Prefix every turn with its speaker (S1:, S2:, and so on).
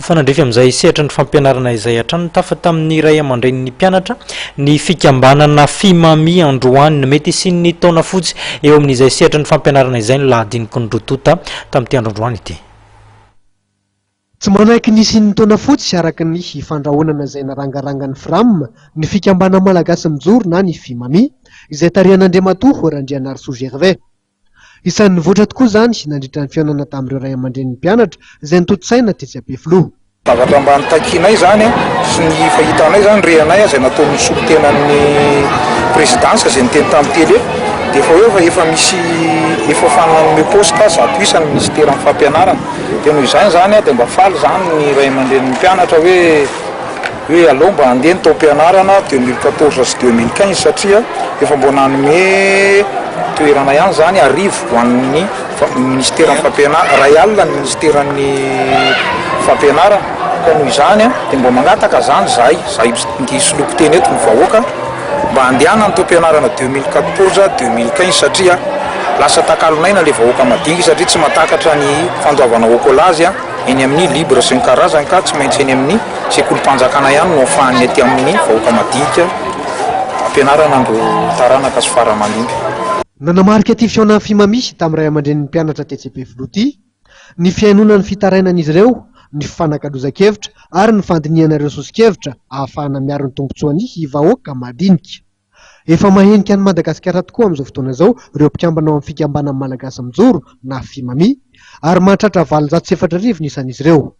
S1: Mifanandrify amin'izay sehatry ny fampianarana izay hatrany, nitafa tamin'ny ray aman-drenin'ny mpianatra ny fikambanana Fimami androany. Mety hisian'ny taona fotsy eo amin'izay sehatry ny fampianarana izay ny lahadiniky ny roa tonta tamin'ity andro androany ity.
S2: Tsy manaiky ny hisian'ny taona fotsy araka ny fandrahonana izay narangarangan'ny Fram ny fikambanana Malagasy Mijoro na ny Fimami, izay tarihan'Andriamatoa Randrianarisoa Gervais. Isan'ny nivoatra tokoa izany nandritra ny fihaonana tamin'ireo ray aman-drenin'ny mpianatra izay notontosaina tetsy Ampefiloha.
S3: Zavatra mba nitakianay izany sy ny fahitanay izany, rehanay izay nataon'ny solontenan'ny présidence izay niteny tamin'ny télé dia efa hoe efa misy efa efa nanome poste 100 isa ny minisiteran'ny fampianarana dia noho izany izany dia mba faly izany ny ray aman-drenin'ny mpianatra hoe hoe aleo mba handeha ny taom-pianarana 2014 sy 2015 satria efa mbo nanome toerana ihany izany 1000 ho an'ny minisiteran'ny fampianarana, 1000 ny minisiteran'ny fampianarana ka noho izany dia mbo mangataka izany izahay, izahay misoloky teny eto ny vahoaka mba handehanan'ny taom-pianarana 2014 2015 satria lasa takalon'aina ilay vahoaka madinika satria tsy mahatakatra ny fandoavana ôkôlazy eny amin'ny libre sy ny karazany ka tsy maintsy eny amin'ny sekolim-panjakana ihany no ahafahan'ny aty amin'ny vahoaka madinika ampianarana an'ireo taranaka sy fara aman-dimby.
S2: Nanamarika ity fihaonan'ny Fimami tamin'ny ray aman-drenin'ny mpianatra tetsy Ampefiloha ity, ny fihainoana ny fitarainan'izy ireo, ny fifanakalozan-kevitra ary ny fandinihana ireo soso-kevitra ahafahana miaro ny tombontsoan'ny vahoaka madinika. Efa mahenika an'i Madagasikara tokoa amin'izao fotoana izao ireo mpikambana ao amin'ny fikambanan'ny Malagasy Mijoro na Fimami ary mahatratra 4800 ny isan'izy ireo.